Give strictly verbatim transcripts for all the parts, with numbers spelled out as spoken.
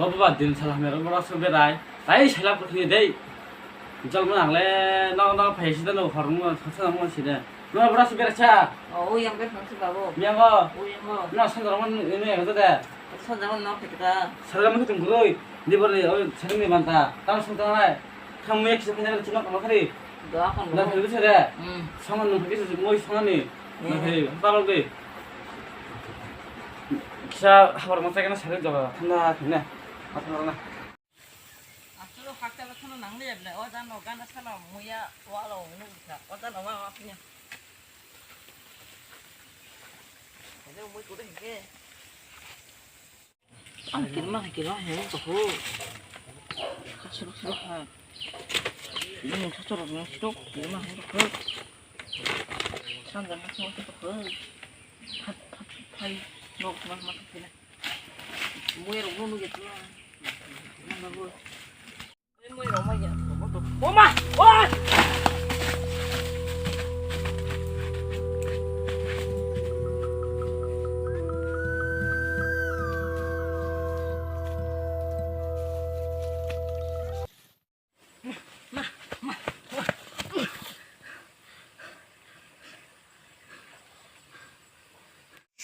O baba, din sal hamya rok borok se berai. Tai sela putni dei. Jol mo nangle no no phai sida no hormo saksa mo sida. No borok se berai sa. O yang be phang se babo. Miyango. O yango. No sanjoro mo ni ni ga de. Sanjoro no phikra. Sala mo tung guroi. Di bor ni o sani ni banta. Tam sung tang lai. Tham mo ek se phai na chino kama khari. Da kon. Na phai se de. Hmm. Songo no phai se mo songo ni. Na phai parok de. Kisa habar masa kena sari jaga thanda thangna. Aswk hakhe bothano nangli ya belai, o jano gana sano muya walo hwnwi wngkha, o jano ma ma phiya. Hede umui kudu hinkhe. Ang kirma hai kirma hai wngkha ho. Khasro khasro hai. Ini khasro khasro kirma hai wngkha. Sanjana khasro khasro hai. Phat phat phai nok ma ma phiya. Muya rok no nugya tula. Nang nang bo. Muya rok ma ya. Oma! Oi!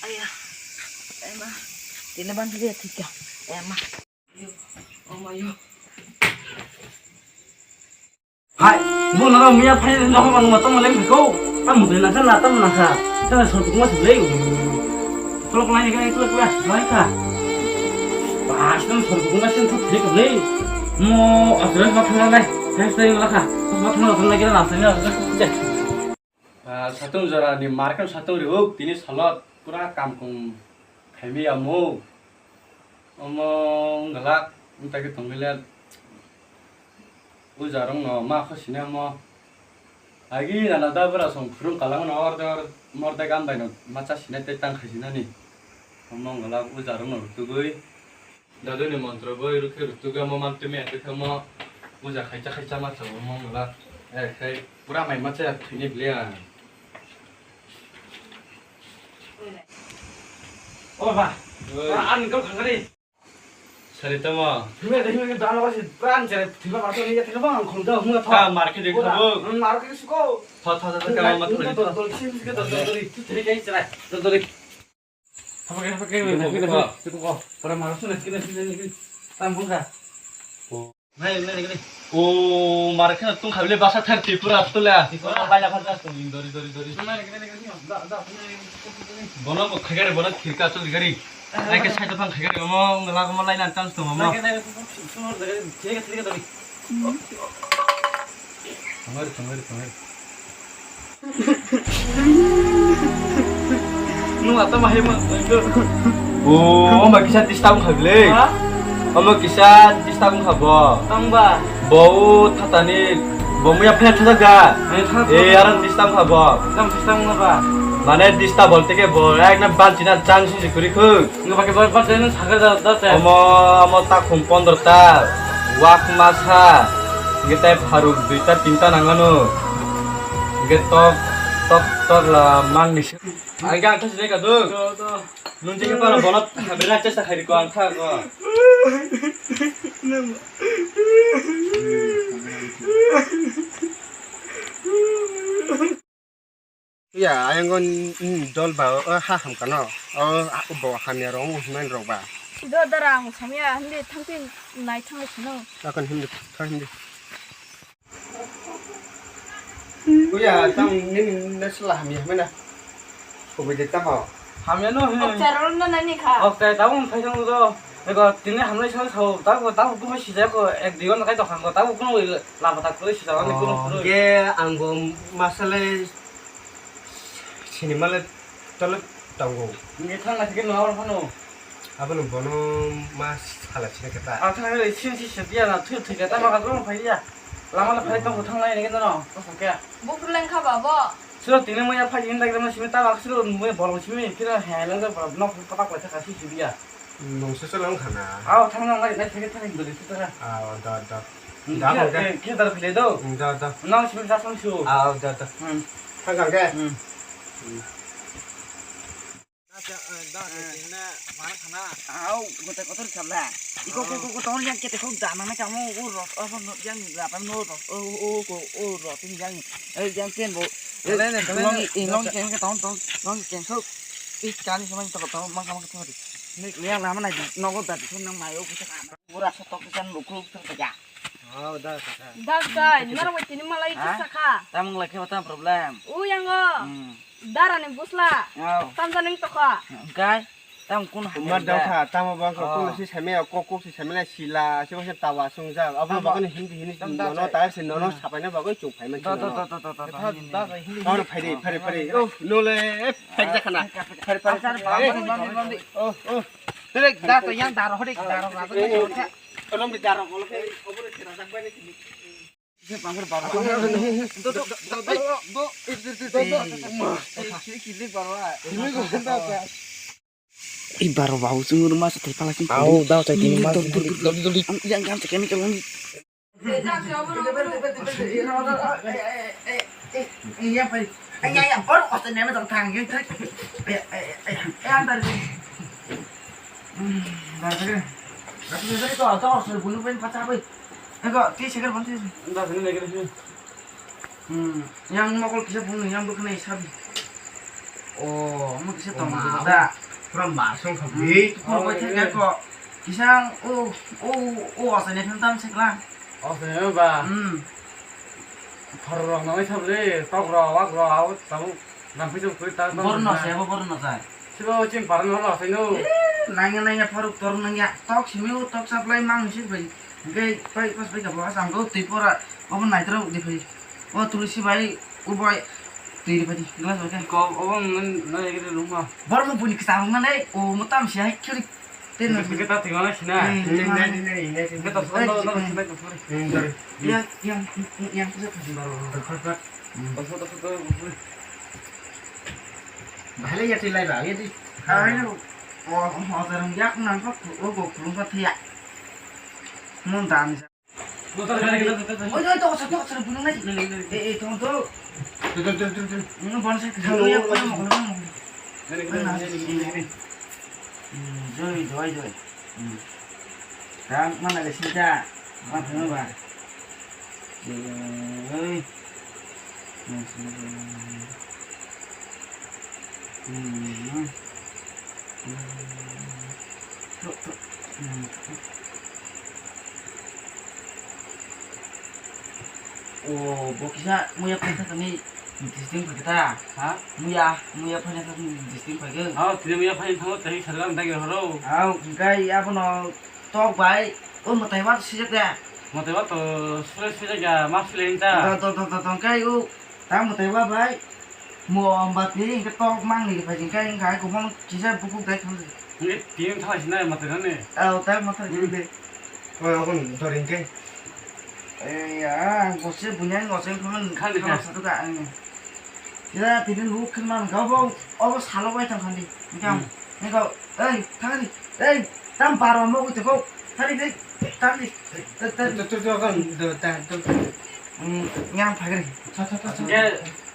Aya, ema, tini ban dia tiga, ema. Yo, oma yo. Hai, bo nara miya phai ni nohor manu matam malem ko, tam mutri nangkha na tam nangkha, kana sor kuma sibulai. Tolok nai kha, tolok kha, nai kha. Bas, nang sor bunga sin thut thik le. Mo asra ma thang nai. Hai sai ma kha. Ma thang nai kira na sai na. Ah, satung jora ni market satung ri huk tini salot pura kam kum khaimi amo. Omo wngkha lak, wngtai khe tongwi le. Ujarokno ma kho sini omo. Agi nana da bwrasong phurung kalangno order mordek ambaino macha sinai tei tang khaisinani. Omo wngkha lak ujarokno rutugwi. Daduni montro bai rukhe rutugwi omo mantwi maya twi thangmo. Uja khaicha khaicha macha omo wngkha lak. Eh, khai pura mai macha thwini ble ang. O ba, oi. Ba, ang kau khangari. Sari tamo. Hime de hime de dano kasi ban jere thiba ba to ni thiba ba ang khum da hum da tho. Ka market de khabo. Market siko. Tho tho tho ka ma thori. Dol dol sim sim dol dol dol. Tu thri kai chara. Dol dol. Hapa kai hapa kai. Ko para maro suna kina kina kina. Tam bunga. Nai, nai, nai. O, mar kheno tong kha bile basa thar Tripura atula. Tripura baila phar das tong dori, dori, dori. Nai, nai, nai, nai, da, da, nai, nai, nai. Bono bo khagare, bono thirka choli gari. Ai ke sai topang khagare, mo ngala mo laina chance tong mo. Nai, nai, nai, sumor jaga, thirka, thirka dori. Tongari, tongari, tongari. Nung ata mahai ma. O, omo kisa disturb wngkha bile. Ha? Omo kisa disturb wngkha bo. Tangba. Bo o thatani bo muya phai thajak ga. Hai, thang, thang. E, aran disturb wngkha bo. Tang disturb wngkha ba. Mane disturb bolte ke bo ekna banchina chang sisi kuri khuk. Nung pakai bar bar jai nung sagar da da te. Omo, omo takhum pondro ta. Wak masa. Nge tai pharuk duita tinta nangano. Nge tok tok tok la mang ni. Ai ga thas ne ka du. Nung je ke pala bonot habera chesta khai ko ang kha ko. Ya, ayang on dol ba o ha ham kano. O bo hamya rong usman rok ba. Do dara ang samya hindi thangti nai thang sino. Akan hindi thang hindi. Kuya, tang nini na sala hamya hamya na. Kubi de tamo. Hamya no he. Ok, charo na nani kha. Ok, tamo phai thang do. Ego tini hamlai sang sao, tamo tamo kuma sijako ek digon kai to khang ko, tamo kuma lama tak koi sijako ni kuma koi. Ge anggo masale sinimale tole tongo. Nge thang na thike no hor phano. Abono bono ma sala sini kata. Ang thang le sin si sedia na thu thu kata ma kadro phai ya. Lama le phai tong thang nai ne no. Ko ke. Buk leng kha babo. Suro tini mo ya phai in dagre ma simi ta bak suro mo bolong simi kira he lang da bolong nok patak la thaka si sedia. Nungso se long khana. Aw, thang nang lai, lai, thang, thang, dori, thang, thang. Aw, da, da. Hmm, da, khe, bang khe, khe, dar phile do. Hmm, da, da. Nang simi sa sang su. Aw, da, da. Hmm. Thang kang khe? Hmm. Hmm. Au, gote kotor sabla. Iko ko ko ko ton yang kete khok da nang kamo o ro o no yang ni la pa no ro o o ko o ro tin yang e yang ken bo. Kale ne, kale ne. Long long ken ke ton ton long ken khok. I kani samai to to mang mang to. Ni yang lama na no go da thon nang mai o ko ka. Pura sa tok san lu khok to ya. Oh, da sa. Dak dai, naro wai tini malai kisa kha. Tamung lai khe tam problem. U yango. Hmm. Dara ni busla. Oh. Tamjani tokha. Engkai tam kun hamya. Umar dang kha, tamo bang kha, oh, kun si samya, kok kok si samya sila, si bang tawa sung ja. Abo bang ni hindi hindi nono ta si nono sapai na bang chung phai man. To to to to to to. Tamo phai de, phai phai. Oh, no le, phai ja khana. Phai phai. Oh, oh. Tere da to yang daro hori daro. Rom di daro ko le, obo le thera jak bai ni. I baro bau sung ruma sa thai pala sing. Au, dau chai tini mas. Dol, dol, dol, dol, dol. Ang yang gam chakani kalang. Iya pai. Iya iya, baru kau tanya macam tang yang tadi. Iya iya iya. Iya antar. Hmm, dah tadi. Tapi tadi kau tahu asal bulu pen pacar pai. Enggak, ti segar bantu. Enggak, sini lagi sini. Hmm, yang mokol kisa phunuknwi yang bwkhwnai sabi. Oh, omo kisa tong da. Pura masung khabi. Phunuk bai thangya ko. Kisa o o o asani phan tam sekla. Asani ba. Hmm. Phar rok nang sabli, tok rok, wak rok, au tabu. Nang phi tok phi ta. Borno se, bo borno se. Sibo chim parang holo asai no. Nangya nangya pharuk tor nangya. Tok simi o tok supply mang sik bai. Gai pai pas bai ka bo asam go tui pora. Obo naitro di phai. O tulsi bai u bai tui di phai di glass bai ka. Ko obo nang nang ege lung ma. Bormo buni kisa hung nang nei. O mo tam si hai khiri. Ten na. Kita tinggal sini. Neng neng neng neng. Kita semua tahu tahu sini tuh. Ya ya ya. Tahu tahu tahu. Bhale ya tilai ba ya di. Ai no. O o zarang yak nang ko o go kulung ka thiya. Mon dan. Oi oi to sa to sa bulung nai. Eh eh to to. Tuh tuh tuh tuh tuh. Ini bon sa khalu ya ko mo ko mo. Joi joi joi. Tang mana le sita. Ma phano ba. Joi. O bo kisa muya phaisa kami. Distinct phaikhe ta? Ha? Muya, muya phaina khe distinct phaikhe? Oh, tini muya phaina thango, tei sarila dagi horo. Au, hingkai abono tok bai, o mwtai bar sijak ya. Mwtai bar to sule sijak ya, ma sule hinta. Do, do, do, do, do, hingkai o, ta mwtai bar bai, mo amba tini hingke tok mang ni phai hingkai, hingkai kubun kisa bukuk dai thang. Hingke tini thang sinai mwtai nani. Au, ta mwtai de. Oi, ogon dori hingke. Ei, ah, gose bunyani gose phano khali khano kha. Satu ka, eh. Ya, tini lu khna man ga bo, obo salo bai tang khandi. Ngam, hmm. Ngam, ei, thangdi, ei, tam baro mo gute ko, thangdi, thangdi, thangdi. Tu, tu, tu, kan, tu, ta, tu, tu. Hmm, ngam phagri. Tha, tha, tha, tha. Ya,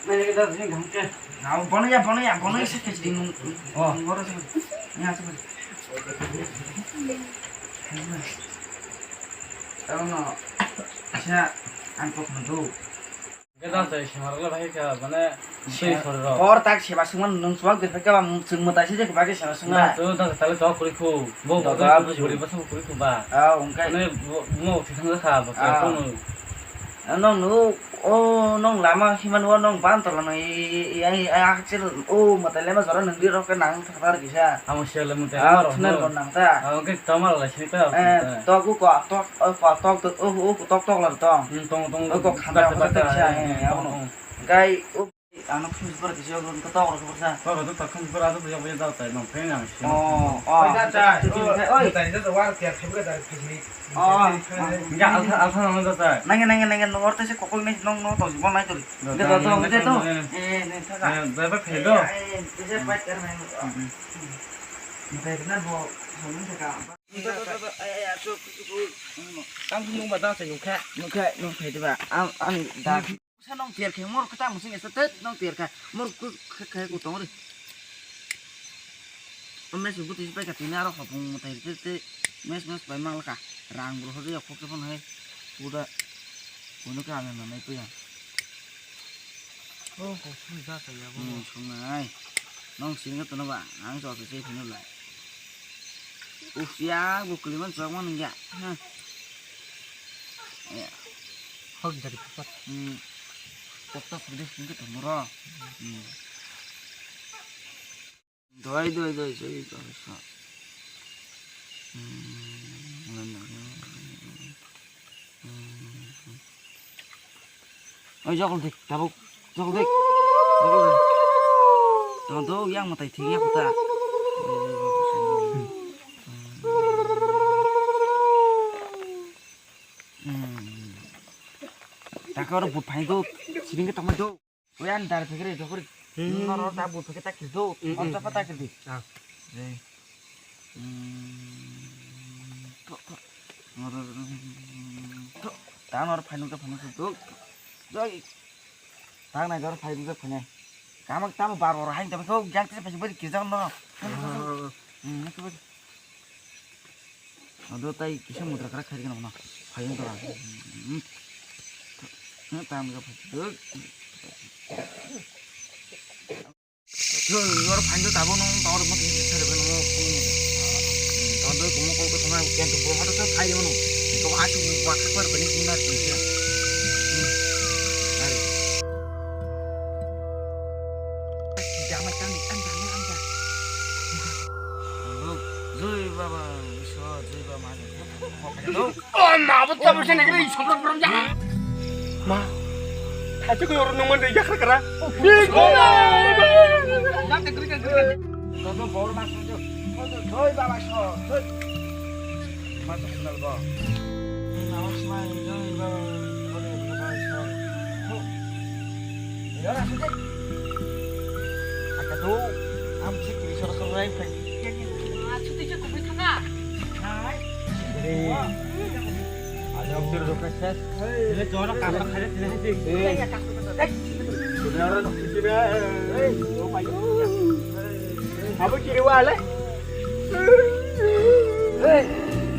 nai ke da sing gam ke. Nau, bono ya, bono ya, bono ya, sa ke ding. Oh. Ngoro sa. Ya, sa. Ano, sa, ang kok ndu. Hingke jang chai sema rok le bahai kha, mane, sui sori rok. Hor tak seba sungma nung chuwak de phai khe ba, chwng mwtai se je khe bagwi seba sungma. Jang chai, jang chai tale chok kwrwi khu. Bo, bo, bo, bo, bo, bo, bo, kwrwi khu ba. Ah, hwnkhe. Mane, bo, bo, thwi thang kha, bo, ah, chai phano. Ah, nong nu, o, nong lama himani o, nong ban tola no, i, i, i, i, i, hakchil, o, mwtai lema jora nung di rok khe nang thar kisa. Amo siyal mwtai lema rok no. Ah, thwnar bo nang ta. Ah, hwnkhe tama lai sini ta. Eh, tok ko, tok, o, ko, tok, o, o, tok, tok la tong. Hmm, tong, tong, o, ko, khanda, bata, ko, bata, tok sa, eh, eh, eh, abono. Tong, tong. Gai, o, ano khum jibra kisa, o, ko, tok, ko, sa. Tok, tok, tok, khum jibra, tok, tok, tok, tok, tok, tok, tok, tok. Oh, oh. Oi, da, da, oi, oi. Da, da, da, war, kya, khum, da, da, khum. Oh, oh. Ya, alsa, alsa, nang, da, da. Nang, nang, nang, nang, nor, te se, kokol, nang, nang, nang, to, jibon, nang, to. Da, da, da, da, da, da. Eh, ne, ta, ta. Eh, driver, khe, do. Eh, eh, te se, fight kar, nang. Hmm, hmm. Driver, na, bo, bo, nang, ta, ta. Tang nung ba da se nung kha. Nung kha, nung kha diba? Ang, ang da. Sa nung tiar khe mor kha tang sing sa tet nung tiar kha. Mor ku kha kha ku tong ri. O mes bo tisi pai ka tini aro hopung mutai te te mes mes pai mang laka rang bro hodi yok phok phano hai puda kono ka ang na nai puya. Oh, ko sui ja sa ya bo. Hmm, sungai. Nong sing to no ba ang jo se se phino lai. Uf ya bo kuliman jok man ya. Ha. Ya. Hok jari papat. Hmm. Pokta pudi sing to moro. Hmm. Doi, doi, doi, doi, doi, doi. Hmm. Oi, jokol dik, tabuk, jokol dik, jokol dik. Tong do, yang matai thik ya kota. Hmm. Takar bu phai do, siring ke tamai do. Oi, ani dar phikri, jokori. Hmm. Noro ta bu phikri ta kirdo. Hmm, hmm. Amsa pa ta kirdi. Ah. Eh. Hmm. Tok, tok. Noro, tok. Ta noro phainuk ta phainuk tok. Joi. Ta nai noro phainuk ta phainai. Kamak tamo bar bar hain ta ko yang ta phainai bari kirjak noro. Ah. Hmm, tok. Ado tai kisa mudra kara khai gana na. Phai tora. Hmm. Hmm, tam ga phai. Yor phai do tabo no tor mo kisa sare no. Tor do kumo ko ko sama kian to bo hado to phai no. To asu wa khapar bani sinar tu ya. Hmm. Ari. Jama tang tang tang tang. Joi Baba, Ishwar, Joi Baba, Mahadev. O ma, bo tamo se nagre, Ishwar, Baba, ja. Ma, hachu ko oro nungman de yakra kara. Dodo bor mas jo. Joi Baba, Ishwar, Joi. Mas nal bo. Namas mai, Joi Baba, Baba, Ishwar. Yara, sudah. Agado, am si kiri soro soro rai pai. Ah, chuti je kubui thanga. Hai. Re. Ada opsir dokter ses. Ini cowok kamu kaya sini sih. Eh. Ya, ya, kamu dokter. Sudah orang dokter sini. Eh, oh my God. Apa kiri wale? Hey.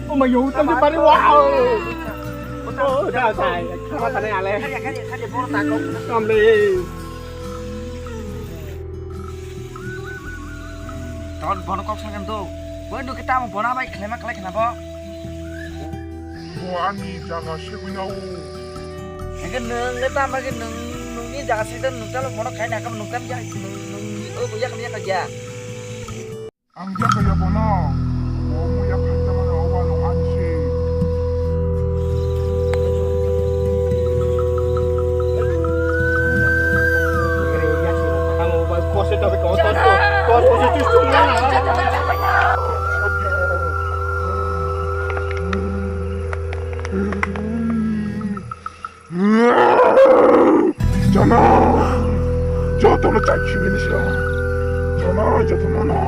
Oh my God, utang di pari, wow. Oh, dah, dah. Sama tadi ale. Kali, kali, kali, bor takok. Samle. Ton bono kok sangan tu. Boy, nu kita mau bona bai khlema khlai khlabo. Bo ani jaga segwi nao. Ege nung le tama ge nung, nungni jaga segwi nung talo bono khai na kam nung kam ya, nung, nung, oh, ya kam ya kam ya. Ang yakaya bono, omo yakhai tamani obo ano ansi. Jana, jotono chai khibini sila. Jana, jotono na.